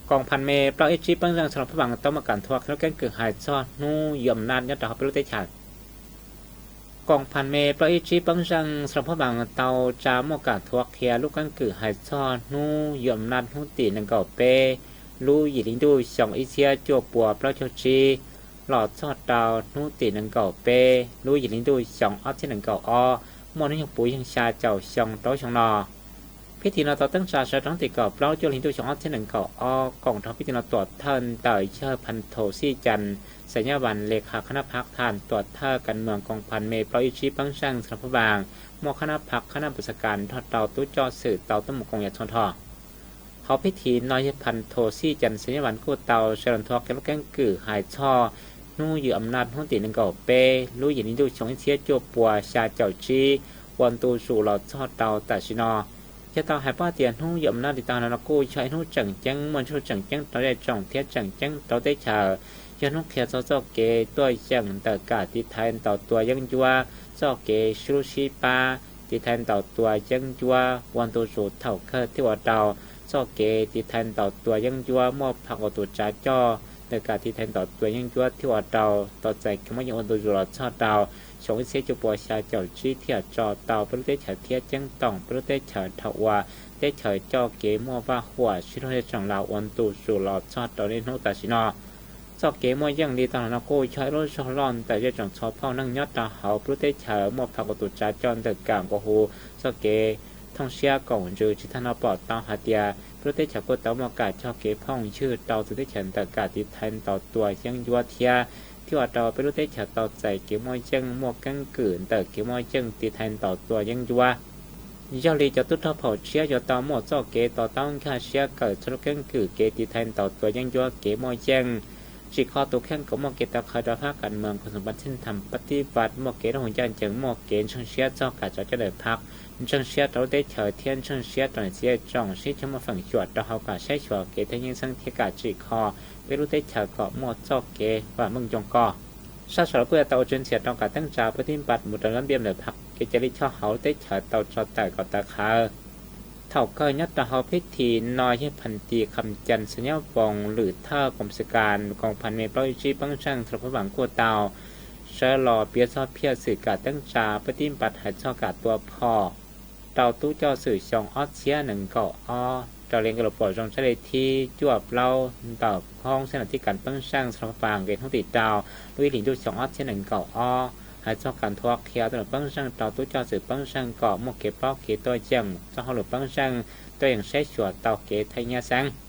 Koom phas me plaub ib tsib peeb zeej xo los phab vaas tau muaj kam thuav qhia lub keeb kwm hais txog hnub yws am naj nyob rau hauv peb lub teb chaws. Koom phas me plaub ib tsib peeb zeej xo los phab vaas tau tsa muaj kam thuav qhia lub keeb kwm hais txog hnub yws am naj hnub tim nees nkaum peb lub yim hli ntuj xyoo ib txhiab cuaj pua plaub caug tsib los txog rau hnub tim nees nkaum peb lub yim hli ntuj xyoo ob txhiab nees nkaum ob, muaj hnub nyoog puv yeeg xya caum xyoo rau xyoo no. Phib thi no tau teeb tsa sawv rau hnub tim kaum plaub cuaj hli ntuj xyoo ob txhiab nees nkaum ob. Koom rau phib thi no tuam thawj ntawm yawg Phas Thum Xij Cas, xas nyab vas le khas khab nab phav thas, tuam thawj kas moos koom phas me plaub ib tsib peeb zeej xo los phab vaas, muaj khab nab phav khab nab pus xas kas nrog rau tub coj xwm tau tuaj mus koom yam txhua nrho. Hauv phib thi no yawg Phas Thum Xij Cas, xas nyab vas kuj tau sawv los thuav qhia lub keeb kwm hais txog hnub yws am naj hnub tim nees nkaum peb lub yim hli ntuj xyoo ib txhiab cuaj pua xya caum tsib ua ntu zus los txog rau tam sim no. Yog tau hais paub tias hnub yws am naj li tau no kuj yog ib hnub tseem ceeb muaj ntsuj tseem ceeb rau zej tsoom thiab tseem ceeb rau teb chaws. Yog hnub qhia txog txoj kev tuaj yeem ntawm kam tiv thaiv ntaus tua yeeb ncuab, txoj kev sib hlub sib pab tiv thaiv ntaus tua yeeb ncuab ua ntu zus thaum kawg thiaj ua rau txoj kev tiv thaiv ntaus tua yeeb ncuab muaj phaj ua tus tsav coj ntawm kam tiv thaiv ntaus tua yeeb ncuab thiaj ua rau tau txais kev muaj yeej ua ntu zus los txog rau xyoo ib txhiab cuaj pua xya caum tsib thiaj tso tau peb lub teb chaws thiab ceeb toom peb lub teb chaws dhau uas teb chaws coj kev muaj vaj huam sib hlub zej tsoom laus ua ntu zus los txog rau niaj hnub tam sim no. Txoj kev muaj yeej li tau los no kuj yog ib lub zog loj ntawm zej tsoom txhua phauj neeg nyob rau hauv peb lub teb chaws muaj phaj ua tus tsav coj ntawm kam nqua hu txoj kev thooj siab koom ntsws tsis tag no pom tau hais tias peb lub teb chaws kuj tau muaj kam cog kev phooj ywg rau txhua teb chaws ntawm kam tiv thaiv ntaus tua yeeb ncuab thiab thiaj ua rau peb lub teb chaws tau txais kev muaj yeej muaj keeb kwm ntawm kev muaj yeej tiv thaiv ntaus tua yeeb ncuab. Yog li cov tub rog phom tshiab yuav tau muaj txoj kev to taub nkag siab kawm txog lub keeb kwm kev tiv thaiv ntaus tua yeeb ncuab kev muaj yeej. Tsim kho tus kheej kom muaj kev tau qhawv rau phab kas moos koom xum pas txhij tham pab tib vaj muaj kev dawb huv ncaj ncees muaj kev ntseeg siab txog kam tsav coj ntawm phab, ntseeg siab rau lub teb chaws thiab ntseeg siab rau niam txiv zej tsoom sib cog muaj feem xyuam rau hauv kam saib xyuas kev thaj yeeb xeeb thiab kam tsim kho peb lub teb chaws kom muaj txoj kev vam meej zoo koj. Sab saud los kuj yuav tau ua tsev ntxias rau kam teeb tsa pab tib vaj mus rau lab npiaj ntawm phab kev cai lij choj hauv lub teb chaws tau tso tawm kom tawv qhawv. Thaum kawg nyob rau hauv phib thi no yawg Phas Thum Xij Cas, xas nyab vas lwm thawj koom xas kas koom phas me plaub ib tsib peeb zeej xo los phab vaas kuj tau sawv los piav txog phiaj xwm kam teeb tsa pab tib vaj hais txog kam tua phom rau tub coj xwm xyoo ob txhiab nees nkaum ob raws li nqe lus pom zoo tsab li thib cuaj plaub ntawm khoob xeeb nas thib kas peeb zeej xo los phab vaas nqe hnub tim rau lub ib hlis ntuj xyoo ob txhiab nees nkaum ob hais txog kam nthuav qhia tuaj lwm peeb zeej rau tub coj xwm peeb zeej kom muaj kev paub kev tuaj yeem txoj hauj lwm peeb zeej tuaj yeem saib xyuas tau kev thaj nyab xeeb.